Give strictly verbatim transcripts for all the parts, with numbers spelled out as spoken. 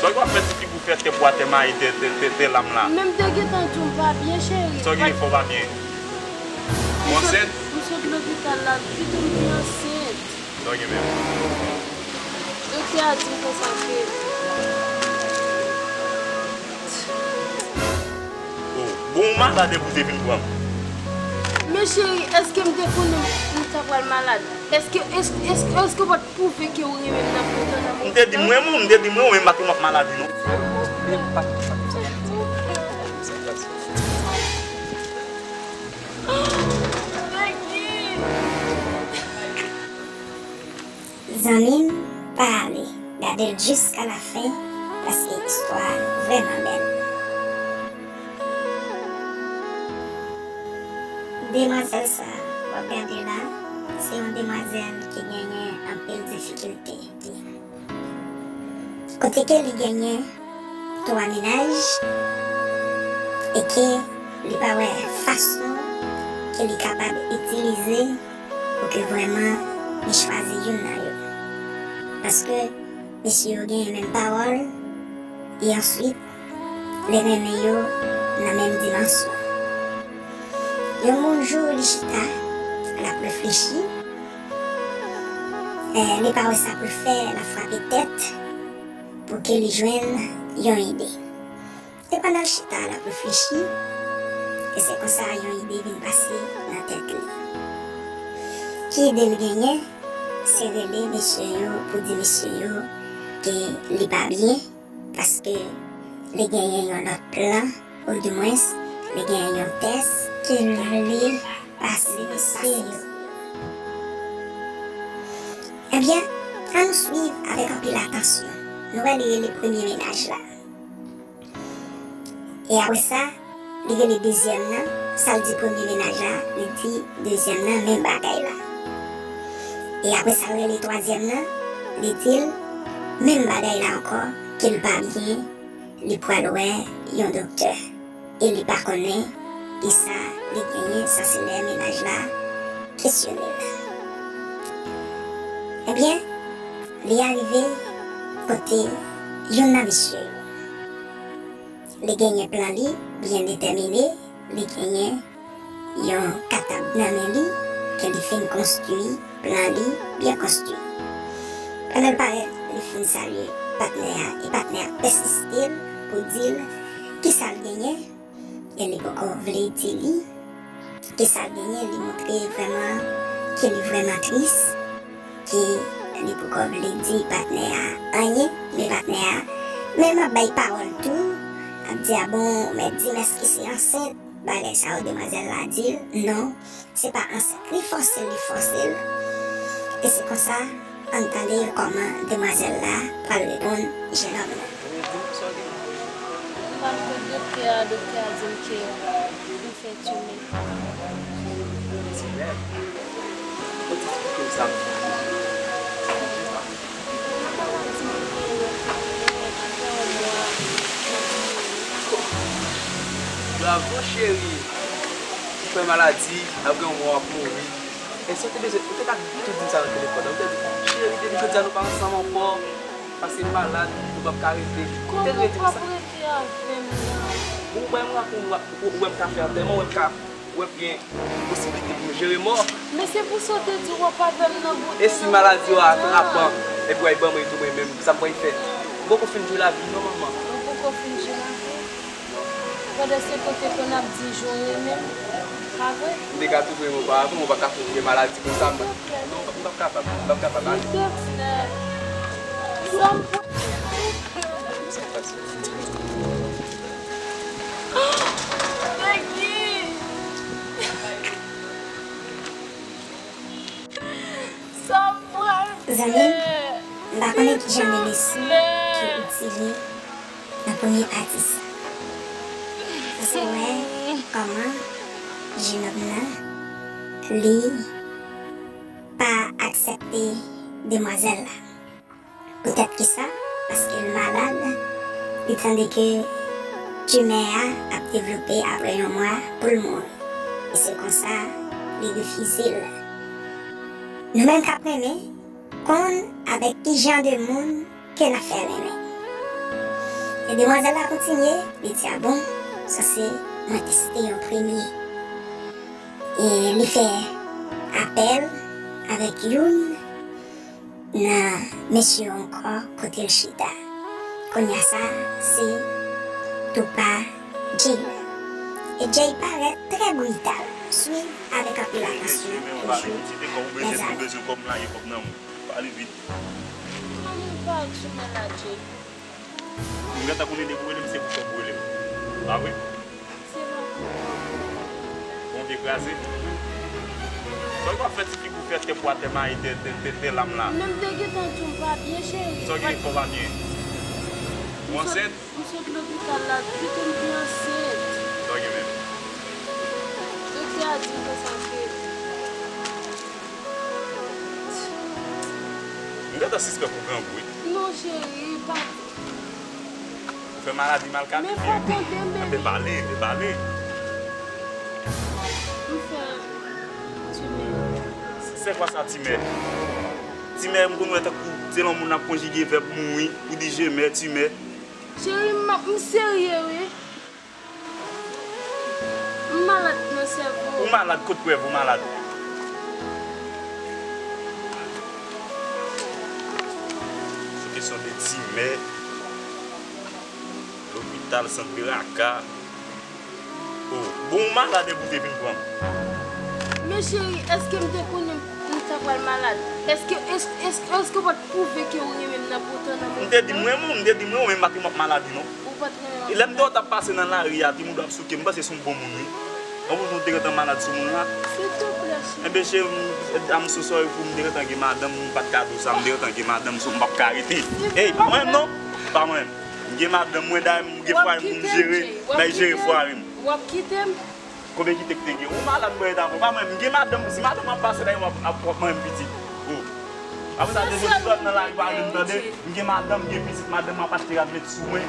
Sa w ap fè ti figi w fè tè bwa tè mayi tè, tè, tè, tè lam la? Men m te gentan di w m pa byen, cheri. Sa w gen fè w pa byen? Ou ansent? M sot lopital la, pitit m vin ansent. Sa w gen menm? Doktè a di m konsa ke. Oh, bon, ou malad epi w te vin pran m. Men cheri, èske m te konnen m ta pral malad? Èske, èske, èske, èske w pa t pwouve ke w renmen m nan pwotan nan... M te di mwen, m te di mwen, ou menm ak yon lòt maladi, non. Zanmi m, pa ale, gade l jiska la fen, paske istwa a vrèman bèl. Demwazèl sa a w ap gade la, se yon demwazèl ki genyen anpil difikilte. Kote ke li genyen twa mennaj e ke li pa wè fason ke li kapab itilize pou ke vrèman li chwazi youn nan yo. Paske mesye yo genyen menm pawòl, e answit, li renmen yo nan menm dimansyon. Yon bon jou, li chita, l ap reflechi, e, li pa wè sa pou l fè, l ap frape tèt pou ke li jwenn yon ide. E pandan l chita, l ap reflechi, e se konsa yon ide vin pase nan tèt li. Ki ide l genyen? Se rele mesye yo pou di mesye yo ke li pa byen, paske li genyen yon lòt plan, oudimwens, li genyen yon tès ke l vle pase mesye yo. Ebyen, ann nou swiv avèk anpil atansyon. Nou wè li rele premye mennaj la. E apre sa, li rele dezyèm nan, sa l di premye mennaj la, li di dezyèm nan menm bagay la. E apre sa, l rele twazyèm nan, li di l menm bagay la ankò, ke l pa byen, li pral wè yon doktè. E li pa konnen kisa li genyen, sa se lè mennaj la kesyone l. Ebyen, li arive kote youn nan mesye yo. Li genyen plan li byen detèmine, li genyen yon katab nan men li ke li fin konstwi, plan li byen konstwi. Pandan l parèt, li fin salye patnè a, e patnè a pèsiste l pou di l kisa l genyen, e li poko vle di li kisa l genyen, li montre vrèman ke li vrèman tris, ke li poko vle di patnè a anyen, men patnè a menm ap bay pawòl tou, ap di, "A bon, ou mèt di m èske se ansent?" Bagay sa yo, demwazèl la di l, "Non, se pa ansent." Li fòse l, li fòse l. E se konsa, ann tande kòman demwazèl la pral reponn jennòm nan. M al kot doktè a, doktè a di m ke m fè timè. Timè? Ou te esplike m sa? Bravo, cheri. Ou fè maladi, apre yon mwa w ap mouri. E si w te bezwen, ou te ka tou di m sa nan telefòn nan. Ou te di, "Cheri, depi jodi a nou pa ansanm ankò, paske m malad, nou p ap ka rete." Ou te rete konsa. Kòman w ap rete avè m la? Ou wè m la, ou wè m ka fè antèman, ou wè m ka, ou wè m gen posiblite pou m jere mò. Men se pou sa w te di w ap avè m nan bout. E si maladi yo atrapan, epi w al ban mwen tou mwen menm, sa m pral fè? M poko fin jwe lavi non, manman. Ou poko fin jwe lavi? Pandan se kote ke n ap di jan w renmen m, pa vre? M te ka toujou renmen w pa avan, mwen pa ka toujou gen maladi konsa, mwen. Non, m p ap kapab, m p ap kapab ale. Doktè, sa m... Peggy! Sa m pral fè? Zanmi m, m pa konnen ki jan de leson ke ou tire nan premye pati sa. Ou wè kòman jenòm nan, li pa aksepte demwazèl la. Poutèt kisa? Paske l malad, li tande ke timè a ap devlope apre yon mwa pou l mouri. E se konsa, li refize l. Nou menm k ap renmen, konn avèk ki jan de moun ke n ap fè renmen. E demwazèl la kontinye, li di, "A bon, sa se mwen teste yon premye." E li fè apèl avèk youn nan mesye yo ankò kote l chita. Kounye a sa, se tou pa Jay la. E Jay parèt trè brital. Swiv avèk anpil atansyon toujou, mezanmi. Pale vit. Mwen menm pa ak sou men la, Jay. M gentan konnen depi w rele m, se pou kòb ou rele m. Pa vre? Se pa pou. Bon, te kraze. Sa w ap fè ti figi w fè tèt pou atè mayi tè, tè, tè, tè lam la. Men m te gentan di w m pa byen, cheri. Sa w gen fò w pa byen? Ou ansent? M sot lopital la, pito m te ansent. Sa w gen menm? Doktè a di m konsa ke M gentan sispèk ou grangou, wi. Non, cheri, pa. Ou fè maladi mal kalifye. Men fò tande m, bebe. Anben pale, anben pale. M fè timè. Se kwa sa timè? Timè, m konn wè tankou se lè yon moun ap konjige vèb mouri, ou di je mè, timè. Cheri, m, m serye, wi. M malad nan sèvo. Ou malad, kot prèv ou malad? Se kesyon de timè, lopital, sant Beraka. Oh, bon, ou malad epi w te vin pran m. Men cheri, èske m te konnen m ta pral malad? Èske, èske, èske, èske w pa t pwouve ke w renmen m nan poutan nan moman nan? M te di m renmen w, m te di m renmen w, men m pa t renmen w ap maladi, non. Ou pa t renmen m ap maladi. E lè m te wè w t ap pase nan lari a, timoun yo ap souke m, m panse se yon bon moun, wi. An plus, nou te gentan malad sou moun la. Silvouplè, cheri. Enben, cheri, m, I'm so sorry pou m te gentan gen madanm, m pa t ka di w sa, m te gentan gen madanm, so m p ap ka rete. Ey, pa mwen menm, non. Pa mwen menm. M gen madanm mwen, dayè m gen fwaye m pou m jere. M ap jere fwaye m. W ap kite m? Konbyen kite k te gen? Ou malad mwen ta fè. Pa mwen, m gen madanm, si madanm ap pase la, w ap, ap, w ap manyen m pitit. Oh. Apre sa, depi w sot nan lari, pa vin tande. M gen madanm, m gen pitit, madanm mwen ap achte rad met sou mwen.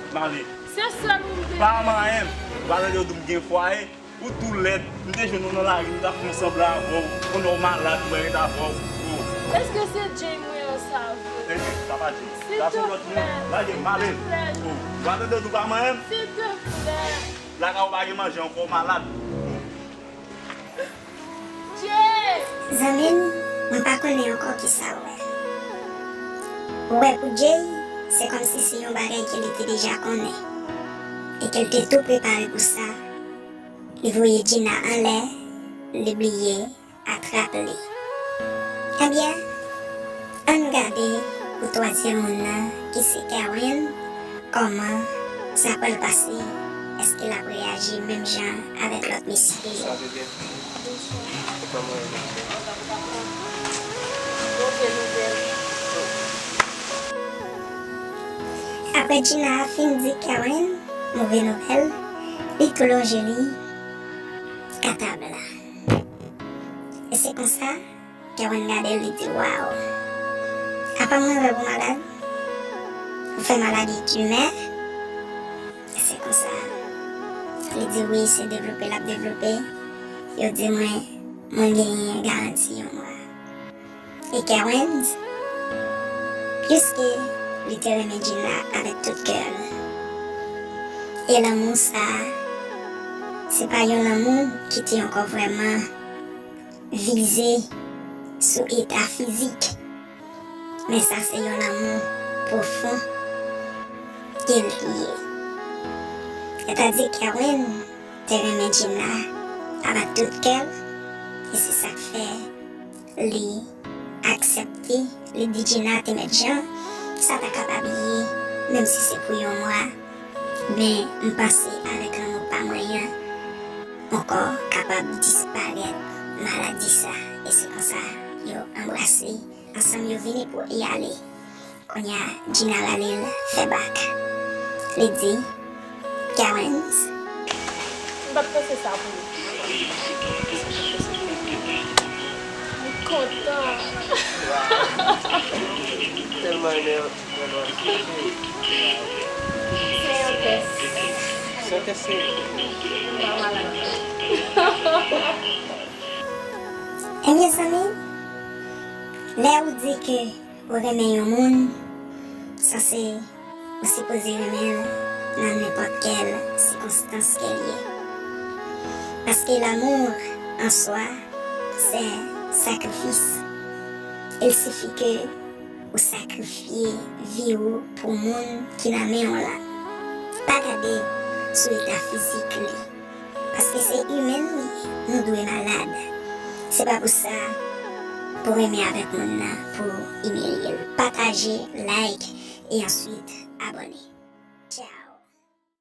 M ale. Se sèl ou m te. Pa manyen m. Ou pa tande yo di m gen fwaye. Ou tou lèd. M te jwenn ou nan lari, m t ap fè yon sanblan avè w. Kounye a w malad, mwen ret avè w. Oh. Èske se Jay mwen an sa vre? Enhen, sa pa Jay. Sa se yon lòt moun. Lage m, m ale. Oh. Ou pa tande yo di w pa manyen m? Silvouplè. Lakay ou pa gen manje ankò, w malad. Jay! Zanmi m, mwen pa konnen ankò kisa w wè. Ou wè pou Jay, se kòmsi se yon bagay ke li te deja konnen. E ke l te tou prepare pou sa. Li voye Gina anlè, li bliye atrap li. Ebyen, ann gade pou twazyèm moun nan ki se Kerwin, kòman sa pral pase, èske l ap reyaji menm jan avèk lòt mesye yo? Bonswa, bebe. Bonswa. Kòman w ye, mesye? Move nouvèl. Apre Gina fin di Kerwin move nouvèl, li tou lonje li katab la. E se konsa, Kerwin gade l, li di, "Waw! Apa mwen wè w malad? Ou fè maladi timè?" E se konsa, li di, "Wi, se devlope l ap devlope. Yo di mwen, mwen genyen garanti yon mwa." E Kerwin, piske li te renmen Gina avèk tout kè l, e lanmou sa a, se pa yon lanmou ki te ankò vrèman vize sou eta fizik, men sa se yon lanmou pwofon ke l ye. Sètadi Kerwin te renmen Gina avèk tout kè l, e se sa k fè li aksepte, li di Gina te mèt jan sa ta kapab ye, menm si se pou yon mwa. Men m panse avèk lanmou pa mwen an, m ankò kapab disparèt maladi sa. E se konsa, yo anbrase, ansanm yo vini pou y ale. Kounye a, Gina rale l fè bak. Li di, "Kerwin." M pa t panse sa pou ou. M kontan. Tèlman enè. Se yon tès. Se yon tès serye. M pa malad. Ebyen, zanmi, lè ou di ke ou renmen yon moun, sa se Ou sipoze renmen l nan nenpòt kèl sikonstans ke l ye. Paske l'amour en soi, c'est sacrifice. Il suffit que ou sakrifye vi ou pou moun ki nan men w la. Pa gade sou eta fizik li. Paske se imen nou ye, nou dwe malad. Se pa pou sa pou renmen avèk moun nan, pou imilye l. Pataje, like, e answit abòne.